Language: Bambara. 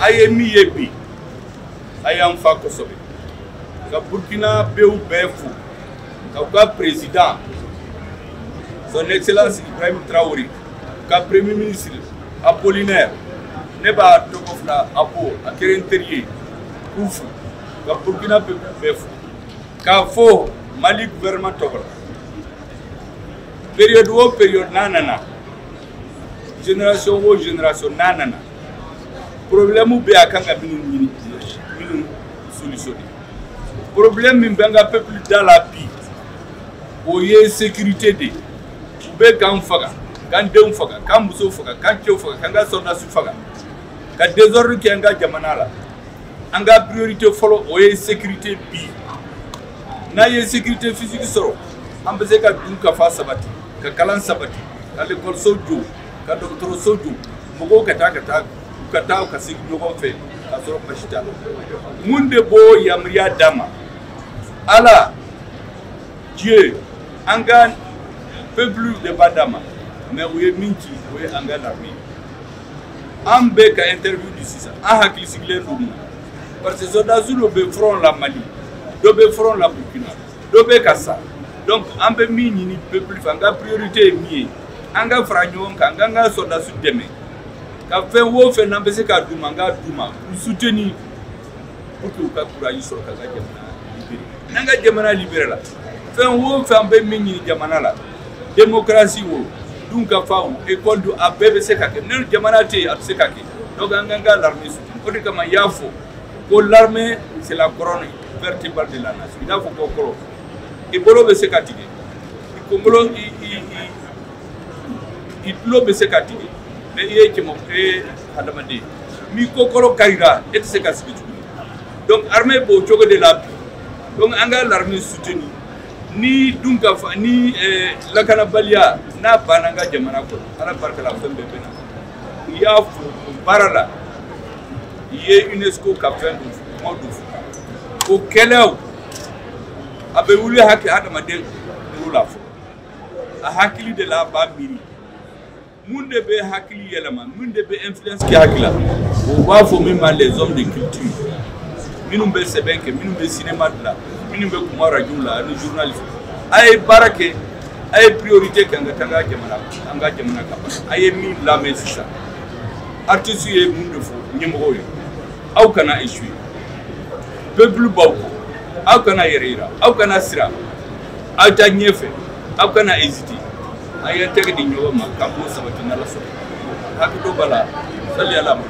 A ye min ye bi, a y'an fa kosɛbɛ, ka Burkina bew bɛɛ fo, ka u ka président, Son Excellence Ibrahim Traoré, ka premier ministre Apollinaire, ne b'a tɔgɔ fila Apo, a kɛra n teri ye, k'u fo, ka Burkina peuple bɛɛ fo, k'a fɔ Mali gouvernement tɔgɔ la, période o période n'a nana, génération o génération n'a nana, problème bɛ a kan ka minnu ɲini, minnu solutionner. Problème min bɛ an ka peuple da la bi, o ye sécurité de ye. U bɛ k'an faga, k'an denw faga, k'an musow faga, k'an cɛw faga, k'an ka soldats faga, ka désordre kɛ an ka jamana la. An ka priorité fɔlɔ, o ye sécurité bi. N'a ye sécurité physique sɔrɔ, an bɛ se ka dun ka fa sabati, ka kalan sabati, ka lekɔliso jɔ, ka dɔgɔtɔrɔso jɔ, mɔgɔw ka taa ka segin ɲɔgɔn fɛ k'a sɔrɔ basi t'a la. Mun de b'o yamaruya d'a ma? Ala, Dieu, an ka peuple de b'a d'a ma. Mais u ye min ci, o ye an ka l'armée. An bɛ ka interview di sisan, an hakili sigilen don mun na? Parce que soldats dɔ bɛ front la Mali, dɔ bɛ front la Burkina, dɔ bɛ ka sa. Donc an bɛ min ɲini peuple fɛ, an ka priorité ye min ye, an ka fara ɲɔgɔn kan, an k'an ka soldats dɛmɛ, ka fɛn o fɛn n'an bɛ se k'a d'u ma, an k'a d'u ma, k'u soutenir pour que u ka courage sɔrɔ ka ka jamana libérer. N'an ka jamana libérer la, fɛn o fɛn an bɛ min ɲini jamana la, démocratie o, dun ka fa o, école do, a bɛɛ bɛ se ka kɛ. Ni jamana tɛ yen, a tɛ se ka kɛ. Donc an k'an ka l'armée soutenir. O de kama n y'a fɔ ko l'armée, c'est la colonne vertébrale de la nation. I n'a fɔ ko kɔrɔ, i bolo bɛ se ka tigɛ, i kunkolo, i tulo bɛ se ka tigɛ, mais i ye cɛmɔ, e ye hadamaden, n'i ko kɔrɔ karira, e tɛ se ka sigi tuguni. Donc armée b'o cogo de la bi. Donc an ka l'armée soutenir. Ni dun ka fa ni lakanabaliya n'a banna an ka jamana kɔnɔ, Ala barika la, fɛn bɛɛ bɛ na. I y'a fo o baara la, i ye UNESCO ka fɛn dɔ fɔ, kuma dɔ fɔ o kɛlɛw, a bɛ wuli hakɛ hadamaden kunkolo la fɔlɔ, a hakili de la, a b'a miiri. Mun de bɛ hakili yɛlɛma? Mun de bɛ influence kɛ hakili la? O b'a fɔ min ma les hommes de culture, minnu bɛ sɛbɛn kɛ, minnu bɛ cinéma dilan, minnu bɛ kuma radio la ani journaliste. A ye baara kɛ, a ye priorité kɛ an ka taa an ka jamana ka baara. A ye min lamɛn sisan, artiste ye mun de fɔ ɲɛmɔgɔw ye? Aw kana échouer, peuple b'aw kɔ, aw kana yɛrɛ yira, aw kana siran, aw taa ɲɛfɛ, aw kana hésiter. A ye tɛgɛ di ɲɔgɔn ma k'an b'o sabati n'Ala sɔnna. Hakili b'a la, sali ala ma.